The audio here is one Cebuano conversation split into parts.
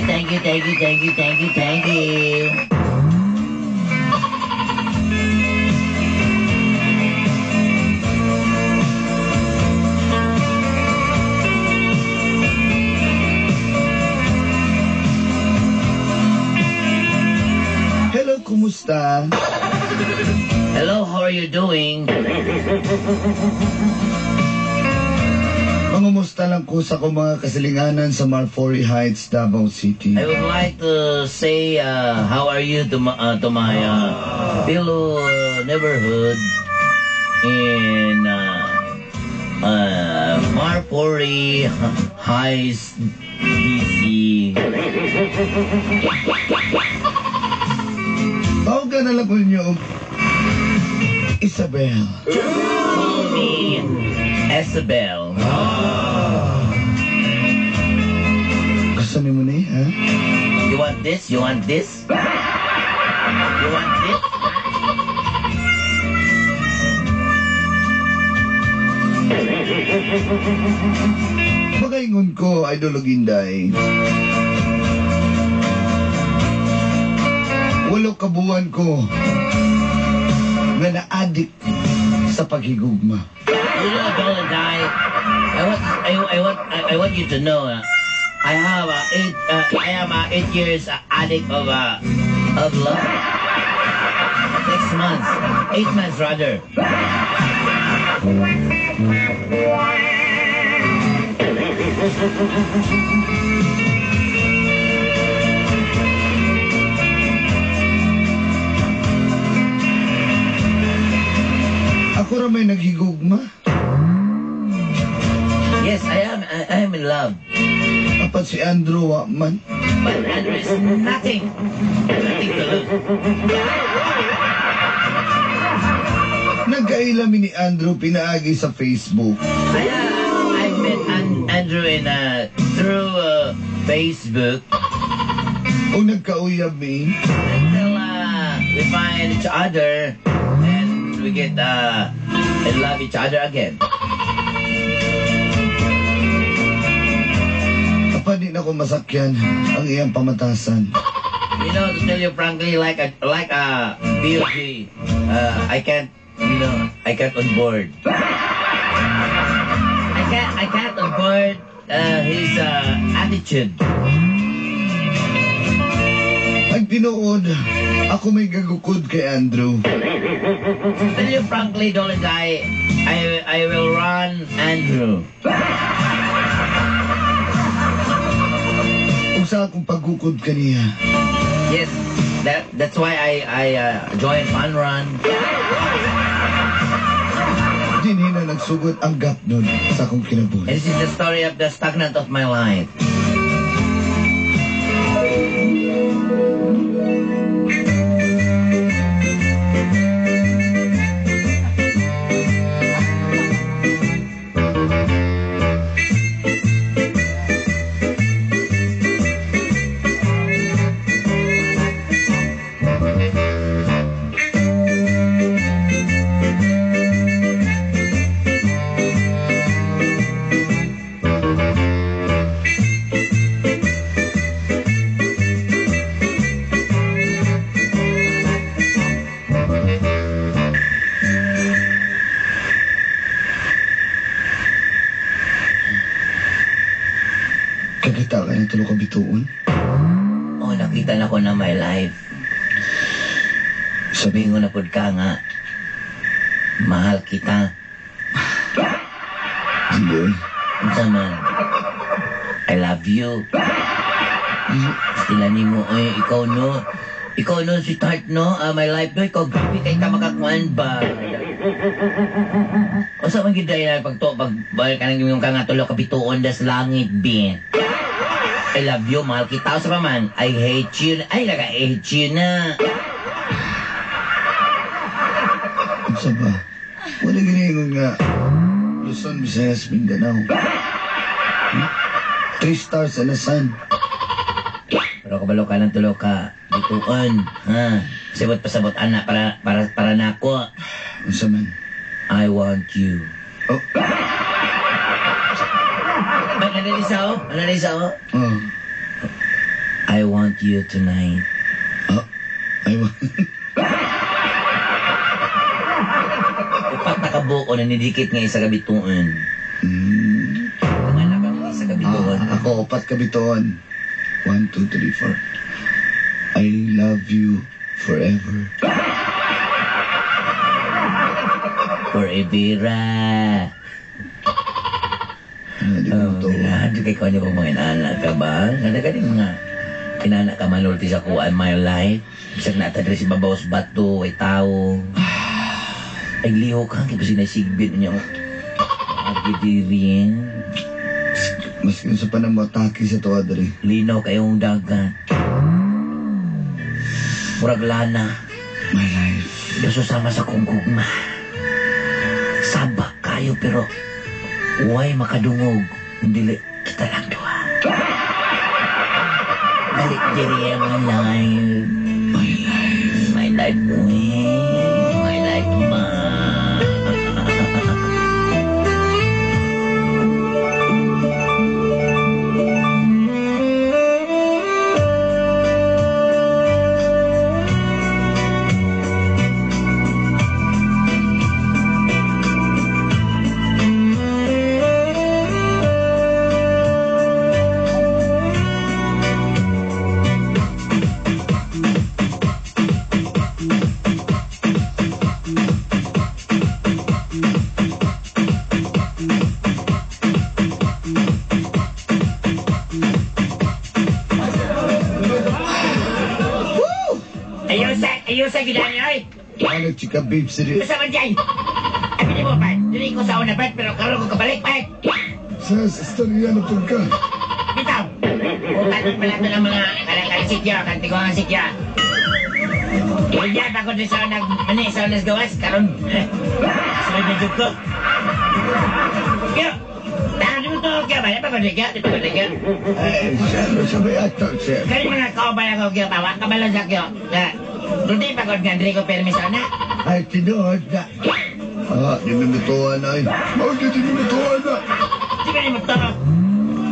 you, thank you, thank you, thank you, thank you, thank you. Hello, kumusta? Hello, how are you doing? Mangumusta lang ko sa akong mga kasilinganan sa Marfori Heights, Davao City. I would like to say how are you to my fellow neighborhood in Marfori Heights, DC. Tawagan na lang ko ninyo og Isabel. Call me Isabel. Gusto niyo mo ni, ha? You want this? You want this? You want this? Makaingon ko, Idol Inday. 8 ka buwan ko nga na-addict sa paghigugma. You know, Dollar, I want you to know, I have eight. I am 8 years addict of love. 6 months, 8 months rather. Ako ra may naghigugma. Yes, I am. I am in love. Apat si Andrew wa man. But Andrew is nothing. Nothing to lose. Nagkaila mi ni Andrew pinaagi sa Facebook. I met Andrew in through Facebook. O nagkauyab mi. Until we find each other and we get and love each other again. Apan di na ko masakyan ang iyang pamatasan. You know, to tell you frankly, like a BOG, I can't, you know, I can't on board. I can't on board his attitude. Ang tinuod, ako may gagukod kay Andrew. To tell you frankly, Dollar, I will run Andrew. Ug sa akong paggukod kaniya. Yes, that's why I joined Fun Run. Dinhi na nagsugot ang gap nun sa akong kinabuhi. And this is the story of the stagnant of my life. Kakita ka ng tulo ka bituon? Oh, nakita na ko na my life. Sabihin ko na pud ka nga, mahal kita. Hindi. Unsa man? I love you. Sila ni mo, oy, ikaw no. Ikaw no, sweetheart no, my life no, ikaw grabe kay ka makakuan ba? Unsa man gid na pagto pag kanang yung ka nga tulo ka bituon das langit bin. I love you, mahal kita. Unsa pa man? I hate you. Ay, naka-hate you na. Unsa ba? Wala giniingon nga Luzon, Visayas, Mindanao. 3 stars and a sun. Pero kabalo ka ng tulo ka bituon, ha? Sabot pasabot ana para nako. Unsa man? I want you. Oh. May analisa oh. Analisa oh. Oh. I want you tonight. Oh, I want. Upat na kabuo na nidikit nga isa ka bituon. Panganak ang isa ka bituon. Ah, ako, upat ka bituon. 1, 2, 3, 4. I love you forever. Forever. Ah, di ko Oh, matuwa. ganahan kay ko niyo mga inaanak ka ba? Gana ka din mga inaanak ka manulti sa kuan my life. Bisag na diri si babaw sa bato, ay tao. Ay lihok ka, kaya kasi nasigbit niya. Agidiri. Maski sa panamotaki sa tuwa diri. Linaw kayong dagat. Murag lana. My life. Yaso sama sa kong gugma. Saba kayo pero way makadungog. Dili kita lang duha. Dali diri ang my life. My life. My life, uy. My life, ma. Ayusa, gidani, oy! Ano, chika babe, siri. Basta man dyan! Abi ni mo, pa. Dili ko sa una, Bert, pero karon ko kabalik, Bert. Sa istorya na pagka. Bitaw! Utan pala ito ng mga kalangkang sikyo, kantigo ang sikyo. Kaya pa ko sa unang, ano, sa unas gawas, karon. Sunod na jud ko. Kyo! Tangan mo to, kyo ba? Di pa ko di kyo? Di pa ko di kyo? Ay, sir, sabay ato, sir. Kani mga kaobal ako, kyo, pa. Wa kabalo sa kyo. Na, Dili pa ko nga, dili ko permiso na. Ay, tinuod na. Ah, di mo mutuan na eh. Bakit di mo mutuan na? Di ba ni mo to?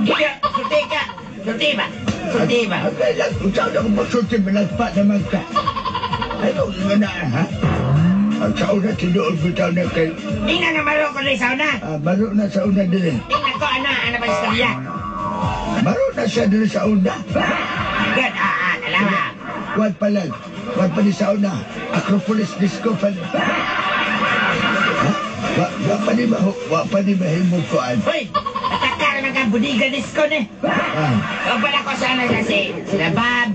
Kyo, sulti ka. Sulti ba? Sulti ba? Ay, lang, kung saan ako magsulti, malagpa naman ka. Ano, nga na, ha? Ang sa una, tinuod bitaw na kay... Tingnan nga maro ko sa una. Ah, maro na sa una din eh. Tingnan ko, ano, ano ba istorya? Maro na siya din sa una. Good, alawa. Kuwan pa lang. Kuwan pa ni sa una. Acropolis Disco pa lang. Ha? Wa pa ni mahu, wa pa ni mahimong kuan. Hoy! Ataka naman ka, budiga disco ni. Ah, Kauban ako sa ano kasi, sila Bob,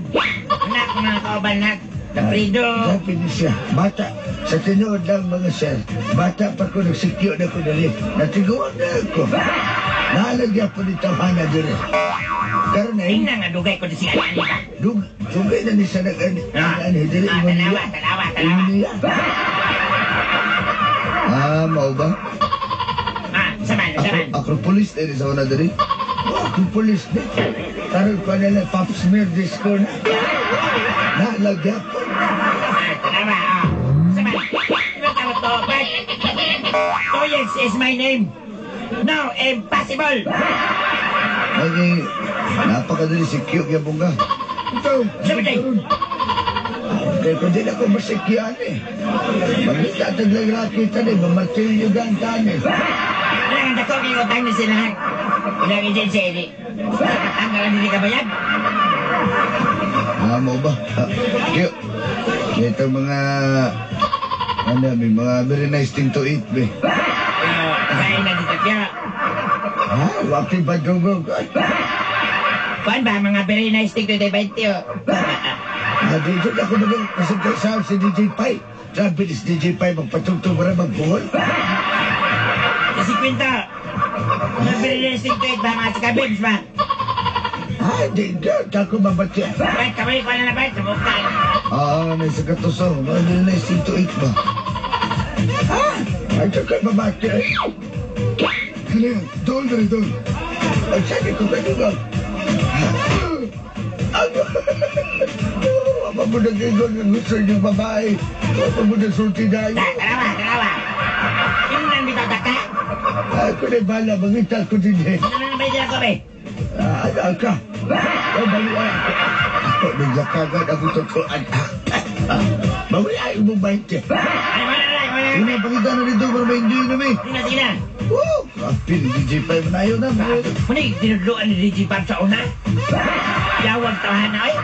anak mga kauban na, Laprido. Grabe ni siya. Bata, sa tinuod lang mga sir, bata pa ko nagsikyo na ko dali. Natiguan na ako. Naalagyan po ni Tawhana diri. Karon ay, Tingnan nga dugay ko di siya ani ba. dugay na ni siya nag-ani. Ani, dili Ah, mo tanawa, niya. tanawa, tanawa. Niya. Ah, mao ba? Ah, saman, saman. Acropolis diri sa una diri. Oh, Acropolis ni. Karon ko na lang pop smear disco na. Naalagyan po. Ah, tanawa, ah. Saman. Di ba tawag to, Bert? Toyes is my name. No, impossible. Lagi, napakadali si Q kaya bunga. Ito, Sabi tayo. Kaya kung di na ako masikyan eh. Mangita taglang rakita eh, mamartilyo gantan eh. Wala nga dako kayo utang ni sila. Ilang agency eh. Nakatanggal ang dili ka bayad. Ah, mo ba? Ah, Q, ito mga, ano, may mga very nice thing to eat, be. Pero, kain na dito, Kyo. Ha? Waki ba dugog? Kuan ba, mga very nice thing to eat, 20, oh. Ah, dito na ako maging kasagkasaw si DJ Pai. Sabi ni si DJ Pai, magpatugtog para magbuhol. Kasi kwento, mga very nice thing to eat ba, mga chika babes ba? Ah, di, di, di ako mabati. Bert, kamay ko na na, Bert, sa mukha. Ah, may sakatuso. Mga very nice thing to eat ba? Ah, ay, tsaka mabati. Ano yan? Doon, dali, doon. Ay, sabi ko kanina. Ano? Mamunang ingon nga gusto niyong babae. Mamunang sulti na Ta, tanawa, tanawa. Tingnan bitaw ta ka. Ako na bala, mangita ko din eh. Ano na ba ako, be? Ah, ano ka? Oh, bali, ah. Ako, bigla kagad ako tutuan. Bawi ay mo 20. Ay, wala na, wala na. Una, pakita na dito para ma-enjoy na mi. Sina, sina. Woo! Grabe ni DJ 5 na yun na. Muna, tinudluan ni DJ Pam sa una. Yawag tawahan na, ay.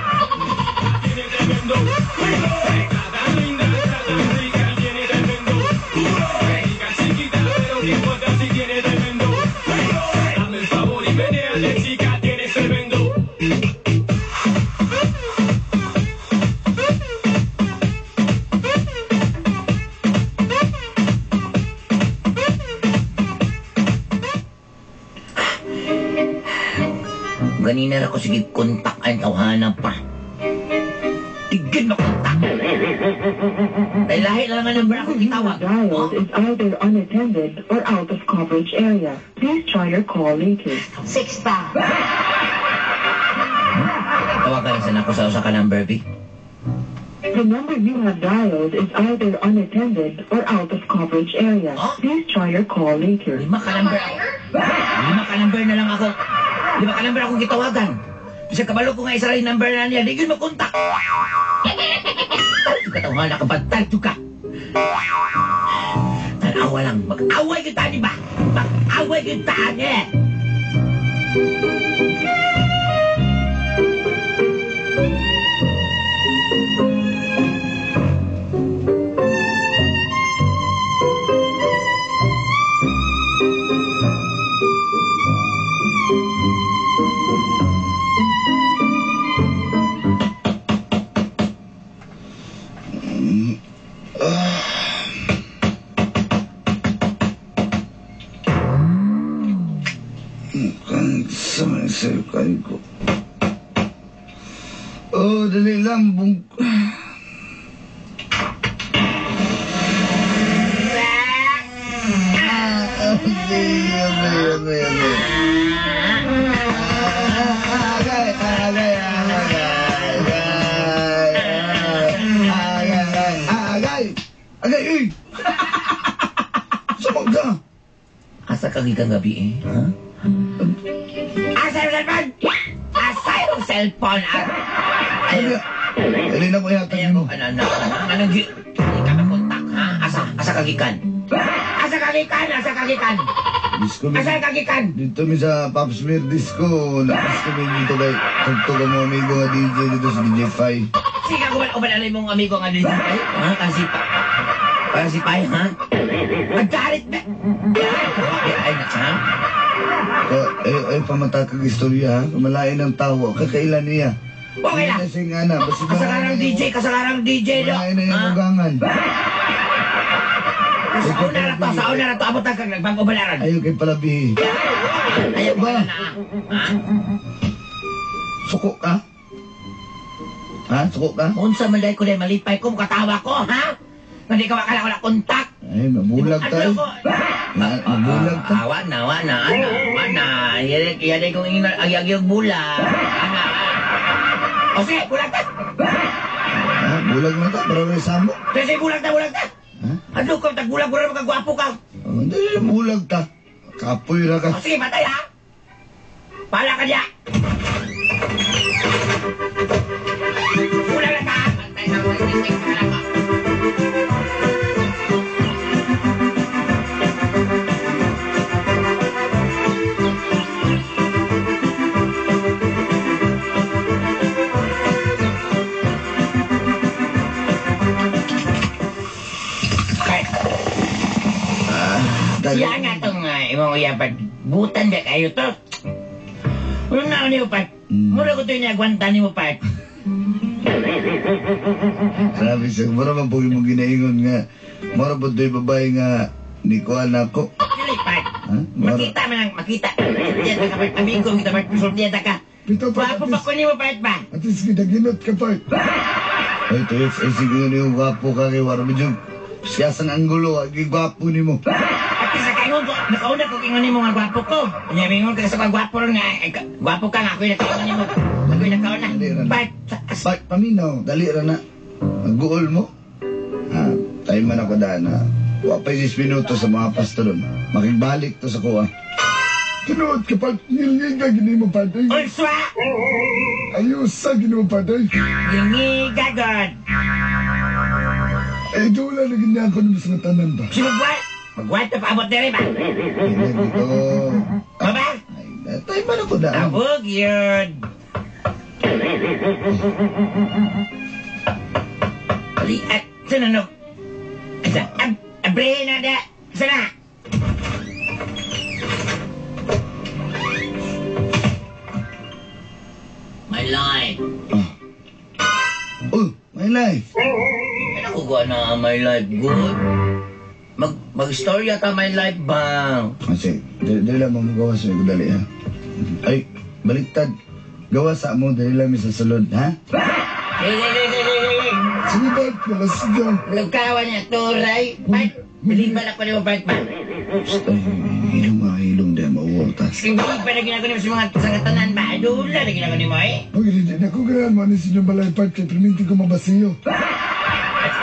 Ganina ra ko sige kontak ang tawhana pa. Tigil makontak. Dahil lahi lang ang number ako gitawag. Dialed is either unattended or out of coverage area. Please try your call later. 6 pa. Tawagan na sana ako sa usa ka number, B. The number you have dialed is either unattended or out of coverage area. Please try your call later. 5 ka number ako. 5 ka number na lang ako. 5 ka number akong gitawagan. Bisag kabalo ko nga isa rin number na niya, di yun makontak. Talto ka tawhana ka ba? Talto ka. Tanawa lang. Mag-away kita ni ba? Mag-away kita ni. Ko. Oh, dali lang. Bung... Okay, okay, okay, okay. Agay, agay, agay, agay, agay, agay, agay, uy! Sumag ka! Asa ka gikan gabi eh? Ha? Asa yung cellphone? Asa yung cellphone? Ay, dali na ko yata mo. Ano, ano, ano, ano, hindi ka makontak, ha? Asa, asa ka gikan? Asa ka gikan? Asa ka gikan? Disco mi. Asa ka gikan? Dito mi sa Pops Mir Disco. Nakas kami dito kay tugtog ang mga amigo nga DJ dito sa DJ Pai. Sige, ako ba alay mong amigo nga DJ Pai? Ha? Kasi pa... Kasi Pai, ha? Nagdarit ba? Ay, nak, ha? Ay, pamatag istorya, ha? Malain ang tawo. Kakailan niya. Okay lang. Kasalarang DJ, kasalarang DJ, do. Malain na yung ugangan. Sa una na to, sa una na to, abot ang kag nagbago-balaran. Ayaw kay palabihi. Ayaw ba? Na. Suko ka? Ha? Suko ka? Unsa man dahil ko dahil malipay ko, mukatawa ko, ha? Hindi ka makala ko na kontak. Ay, mabulag tayo. Mabulag ta. Awa na, awa na, ana, awa na. Yan kong ingin, agi-agi bulag. Ana, o sige, bulag ta. Ha? Bulag na ta, para may samo. Sige, bulag ta, bulag ta. Ha? Ano ka, tagbulag-bulag, magkagwapo ka. Oh, hindi, bulag ta. Kapoy ra ka. O sige, patay ha. Pala ka niya. Bulag na ta. Patay sa mga ka. Siya nga itong imong uyapan. Butan ba kayo to? Ano na niyo, Pat? Mura ko ito yung agwanta ni mo, Pat. Sabi siya, mura man po yung ginaingon nga. Mura po ito'y babae nga ni kuha na ako. Dili, Pat. Makita man lang, makita. Sultiyan ka, Pat. Amigo, kita, Pat. Sultiyan ka. Pito, Pat. Gwapo pa ko ni mo, Pat, ba? At least ginaginot ka, Pat. Ay, tuyos, ay siguro niyo gwapo ka kay Waro. Medyo siyasan ang gulo, ay gwapo ni mo. At sa kaingon ko, nakauna ko ingon nimo nga gwapo ko. Unya mingon ka sa gwapo ron nga, gwapo ka nga ako'y nakauna nimo. Ako'y nakauna. Pat, Pat, paminaw, dali ra na. Nag-guol mo. Ha, tayo man ako daan ha. Wa pa 6 minuto sa mga pastor doon. Makigbalik to sa kuha. Tinuod ka pa, ngilngiga gini mo pa day. Ulswa! Ayusa gini mo pa day. Ngingiga god! Ay, doon lang naging niya ako ng mas tanan ba? Si magwat! Magwat na paabot na rin ba? Ay, dito. Baba? Ay, tayo man ako na. Abog yun! Liat! Saan ano? Asa? Abre na da! Sana! My life! Oh, my life. Ano ko ba na my life good? Mag-story yata my life ba? Kasi, dali lang mo magawa sa iyo, dali ha. Ay, baliktad. Gawa sa mo, dali lang sa sulod, ha? Hey, hey, hey, hey, hey, hey! Sige ba, malas ka. Lugkawan niya, turay! Bart! Bilin ba na ko ni mo, Bart ba? Basta, hilong mga hilong dahil mauwaw ta. Bilin ba na ginagawa ni mo sa mga sangatanan ba? Dula na ginagawa ni mo eh? Pag hindi na ko ganahan mo, ano sa inyong balay part kay perminti ko mabasiyo.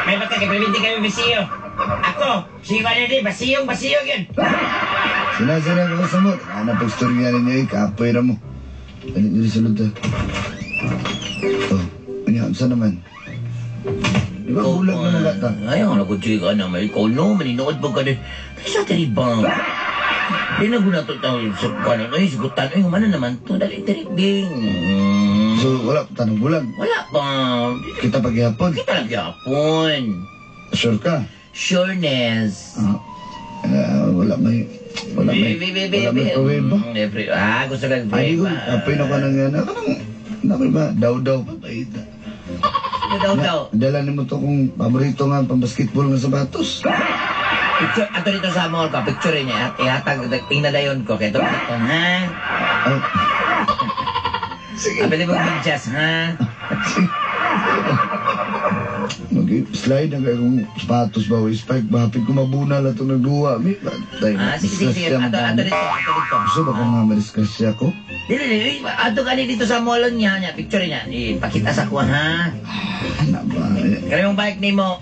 May baka kay perminti kami basiyo. Ako, si Iwan na din, basiyong, basiyong yun. Sinasara ko sa mo. Hanap ang story nga ninyo, eh. Kapoy na mo. Dali, dali sulod ta. Oh, ano, saan naman? Di ba bulag na mga ta? Ayaw, ako ka na, may ikaw no, maninood ba ka din? Sa dali ba? Di na guna to tao sa kanan. Ay, sigutan. Ay, humana naman to. Dali, dali, ding. So, wala pa tanong bulag. Wala pa. Kita paghihapon. Kita lang gyapon. Sure ka? Sureness. Wala may... Wala may... Wala may pruweba. Gusto kang Ay, ko, pruweba. apoy na ka ng yan. Ano ba? Daw-daw pa ba ita? Daw-daw. Dala ni mo to kung paborito nga pang basketball nga sapatos. Picture, ato dito sa mall ko, picture niya. Ihatag, tingnan na yun ko. Kaya ito, ha? Oh. Sige. Abili mo mag-jazz, ha? Mag-slide na kayo kung sapatos ba o spike ba. Hapit ko mabunal atong nagduwa. May bantay. Sige, sige, sige. Ato, ato dito, ato dito. Gusto ba kung nga madisgrasya ko? Dili, dili. Ato kani dito sa mall niya, niya. Picture niya. Ipakita sa ko, ha? Ano ba? Kaya yung bike ni mo,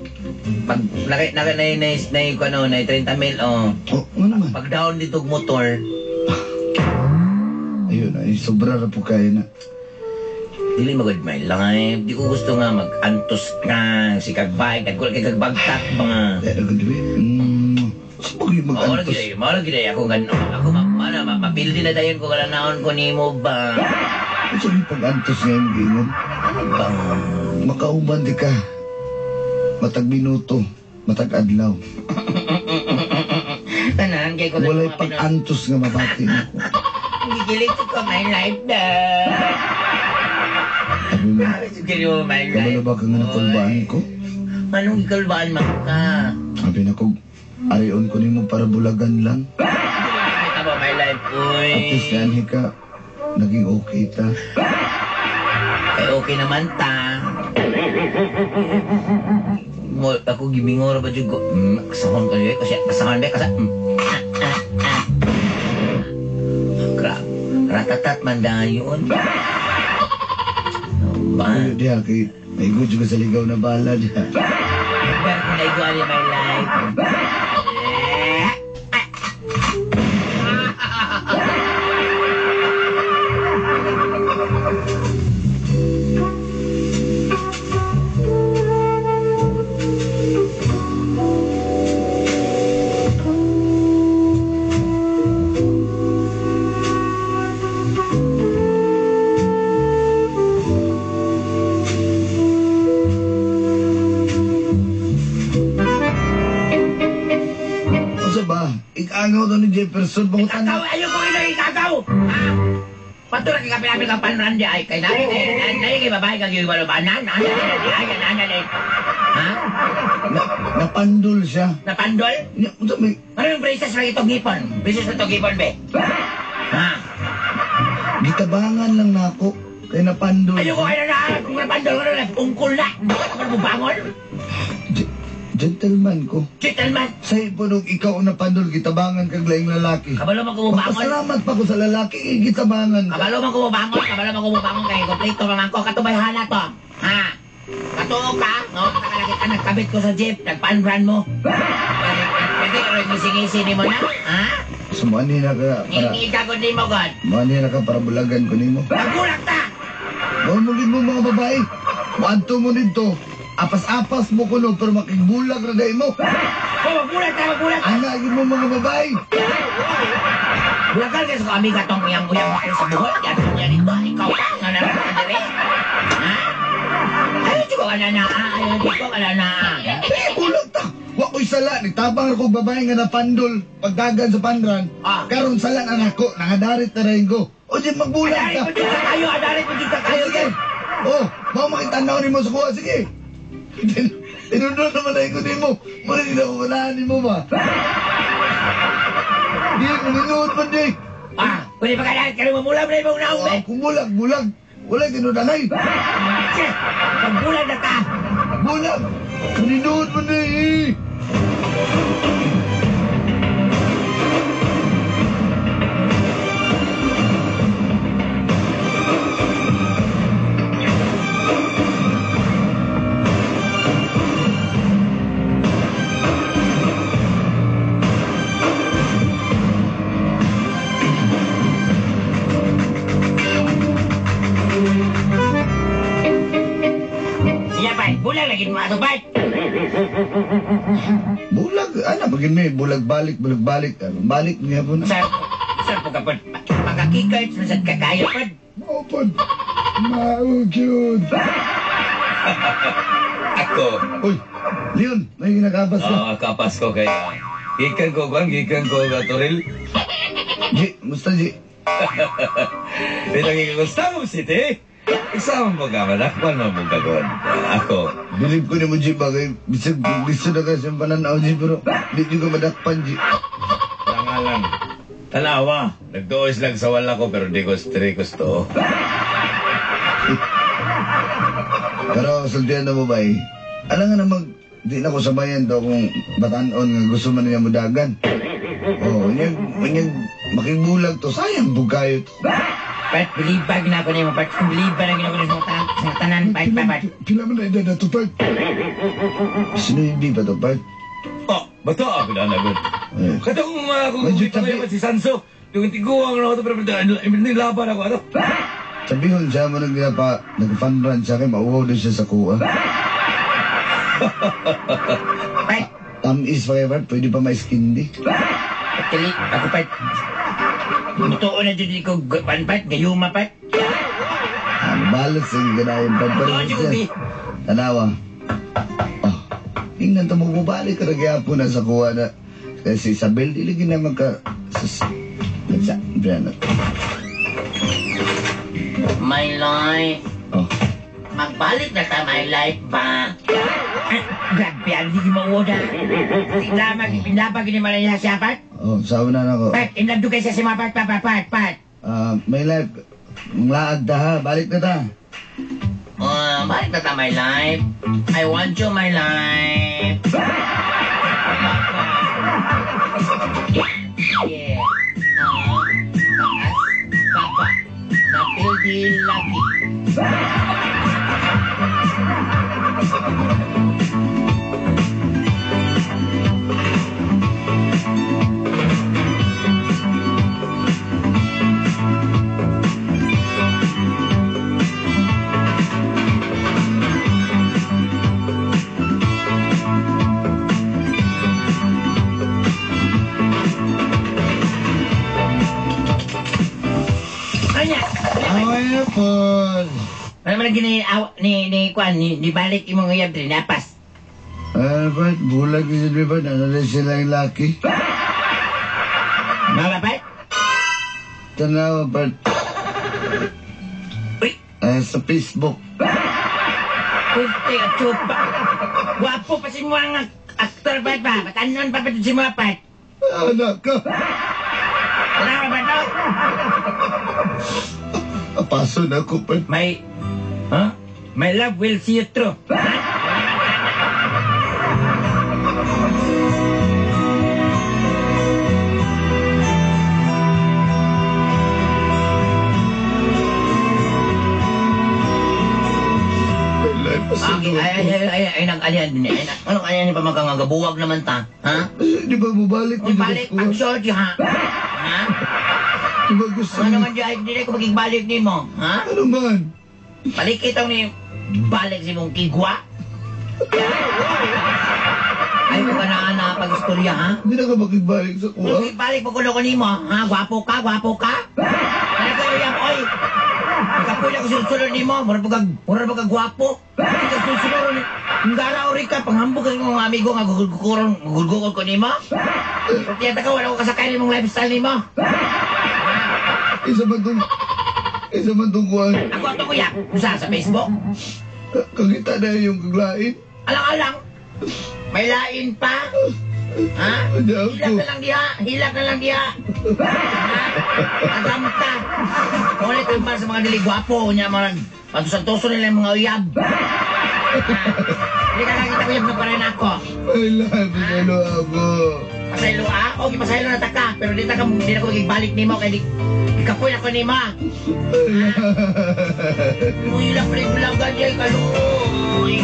pag naka, naka, na, na, na, ano, na 30 mil, oh. Oh, ano naman? Pag down dito motor, Ayun, ay sobra na po kayo na. Dili magod my life. Di ko gusto nga mag-antos ka, si kagbike, nagkul kay kagbagtak mga. Pero good way. Sabog yung Mao mag-antos. lagi, mao lagi ako gan ako mapildi na dayon ko kalanaon ko nimo ba. Gusto yung pag-antos ngayon, gingon. Ano ba? Makauban di ka. Matag minuto, matag adlaw. Tanan kay ko Walay pag-antos nga mabati na ko. Gigilig ko my life na. Sabi mo, Gigilig mo my life. kabalo ba ka nga nakulbaan ko? Anong gikulbaan man ka? Sabi na ko, arion ko nimo para bulagan lang. Kita mo my life, uy. At least yan ka, naging okay ta. Ay, okay naman ta. Mo, ako gibingor ba jud ko? Kasahon ko yun. Kasi kasahon ba? Kasi, Crap. Ratatat man dayon. Ba? Ay, diha, kay, naigo juga sa ligaw na bala diha. Pero kung naiguan niya my life. Unsa ba? Ikangaw to ni Jefferson, bangutan Ikagaw! Ayaw ko ino ikagaw! Ha? Patura kay kapilapil kang panran di ay kay nani nani kay babae kang giwalo ba nan nan ay nan nan ha? Napandol siya. Napandol? Nya, unsa may Ano yung braces lang itong ngipon? Braces na itong ngipon be? Ha? Gitabangan lang nako kay napandol. Ayaw ko kayo na kung napandol ka na ungkol na. Bakit mo bangon? Gentleman ko. Gentleman. Sa ipunog ikaw ang napandol, gitabangan kag laing lalaki. Kabalo man kumubangon. Magpasalamat pa ko sa lalaki, eh, gitabangan ka. Kabalo man kumubangon, kabalo man kumubangon kay kompleto man ko katubayhana to. Ha? Katuo ka, no? Takalagit ka, nagkabit ko sa jeep, nagpanran mo. Pwede ka rin ngising-ngisi ni mo na, ha? So, muani na ka para... Ngingigagod ni mo, God. Muani na ka para bulagan ko nimo. Magulang ta! Mao mo mga babae. Muadto mo nito. Apas-apas mo kuno pero makigbulag ra dai mo. Oh, magulang ta, magulang ta. Ana gyud mo mga babae. Bulagan kasi kami katong uyang-uyang mo sa buhok. Yan niya dito. Ikaw pa nga na lang diri. Ha? Ayaw ko ka na na. Ayaw ko ka na na. Eh, bulag ta. Wa ko'y sala. Nagtabang ako babae nga napandol. Pagdagan sa panran. Ah. Karon sala na nako. Nangadarit na rin ko. O di magbulag Adarit ta. mo dito kayo. Adarit mo dito kayo. Sige. Oh, mao makitanaw nimo sa kuha. Sige. Tinunod naman na ko nimo. Muna din ako manahan nimo ba? Di, maninuod man di. Ah, pwede pa ka na. Kaya mamula mo na ibang naong Oh, kung bulag, bulag. Wala tinudanay. Sige, pagbulag na ta. Bulag. Maninuod man di. Siya, bay. Bulag lagi mo ato, bay. Bulag, ano, pag may bulag balik, bulag balik, balik niya po na. Sir, sir, po ka po. Makakikert, masad ka kayo po. Mao pod. Mao gyud. Ako. Uy, Leon, may ginagabas ka. Ah, kapas ko kay. Gikan ko kwan, gikan ko gatoril. G, musta G? Pero gikan ko Stockholm City. Isama mo ka, madakpan mo ka kon. Ako. Bilib ko ni mo G ba kay bisag gusto na kasi ang pananaw G pero di juga madakpan G. Langalan. Tanawa. Nagdoos lang sa wala ko pero di ko gusto. Pero sultihan na mo ba eh? Alam nga namang di na ko sabayan to kung batanon nga gusto man niya mudagan. Oh, unyag, unyag makibulag to, sayang bukayo to. Pat, bilibag na ako niyo, Pat. Bilibag na ako niyo sa tanan, Pat, Pat, Pat. Pila man na edad ato part. Sino yung pa to, Bart? Oh, bato ako na nagod. Eh. Katong kung Medyo di pa tabi. kayo si Sanso. Yung tiguang na ako to pero nilaban ako ato. Sabihon siya mo nagpa, nag-fun run siya kay mauwaw din siya sa kuha. Pat, Tamis pa kayo, Bart. Pwede pa may skindy. Dili, ako, Pat. Totoo na dyan ko, pan, Pat, gayuma, Pat. Ano, balos ang ganayon, Bart. Pero Totoo, Juby. Tanawa. Oh, tingnan to mo, bubalik ka nagyapo na sa kuha na. Kasi Isabel, dili gina magka... Sa, sa, Brianna. My life. Oh, Magbalik na ta, my life ba? Ah, grabe, ang hindi mauoda. Lamag, pinabag ni Malaya siya, Pat. oh, sabi na ako. Pat, inlabdo kayo sa si mga Pat, Pat, Pat, Pat, Pat. Ah, my life, laag ta ha, balik na ta. Oh, balik na ta, my life. I want you, my life. Yeah. Taas, baba. Napildi lagi. Ano? Ay, Paul. Ano man gini ni ni kuan ni, ni balik imong uyab diri napas. Ah, Bart, bulag ni si Bart. Ano na sila yung laki? Mama Pat? Tanawa, Bart. Uy, Ah, sa Facebook. Kunti at chupa. Wapo pa si mga aktor Pat ba? Batanon pa pa si mga Pat. Anak ka. Tanawa ba to? Apaso na ako, Bart. My, huh? My love will see you through. My life, Okay, ay, ay, ay, ay, ay, nag-alihan din eh. Anong alihan pa magkangagabuwag naman ta? Ha? Di ba bubalik? Balik, pag-short ha? Ha? Di ba gusto Ano mo? man diay, dili ko magigbalik nimo, ha? Ano man? Balik itong ni balik si mong kigwa. Ay ko ka na ana pag istorya, ha? Hindi na ka makigbalik sa kuha. Balik mo kuno ko nimo, ha? Gwapo ka, gwapo ka. Ano ko uyab, oy? Kapoy ako sulsulod nimo, mura pag gwapo. Ka sulsulod ni. Ngara ori ka panghambog ka sa mga amigo nga gugulgukoron, gugulgukon ko nimo. Tiyata ka wala ko kasakay nimong lifestyle nimo. Isa man tong kuha. Ako ato kuya, usa sa Facebook. Kakita na yung kaglain. Alang-alang. May lain pa. Ha? Hilak na lang diha. Hilak na lang diha. Ha? Agam ka. Ulit ang para sa mga dili gwapo. Nya mga pagsantoso nila yung mga uyab. Ha? Hindi ka nakita uyab na pa rin ako. Ay, lahat. Pasaylo ako. Pasaylo ah? Okay, pasaylo na ta ka. Pero di ta ka, di na ko magbalik nimo kay di kapoy ako nimo. Ha? Uy, lang pre, bulagan diya kaluoy.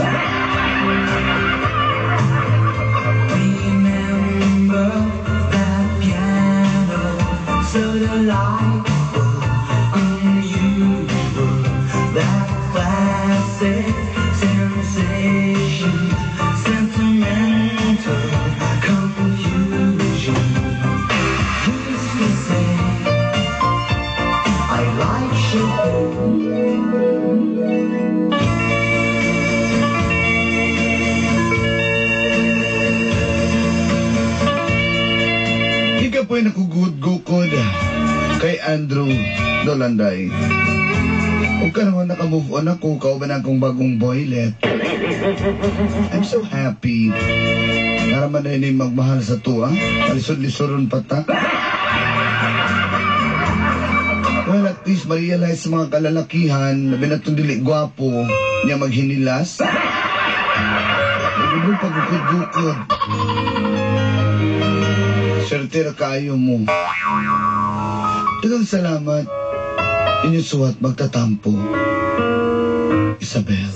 Remember that piano, so delightful, unusual, that classic sensation, sentimental confusion. Used to say, I like Chopin. Ika po'y nakugud-gukod kay Andrew Dolanday. Huwag ka naman nakamove on ako, kauban akong bagong boylet. I'm so happy. Naraman na ini magmahal sa tuwa. Kalisod-lisoron pa ta. Well, at least ma-realize sa mga kalalakihan na binatong dili gwapo niya maghinilas. Hindi pagukod-gukod. Swerte ra kaayo mo. Daghang salamat. Inyong suwat magtatampo. Isabel.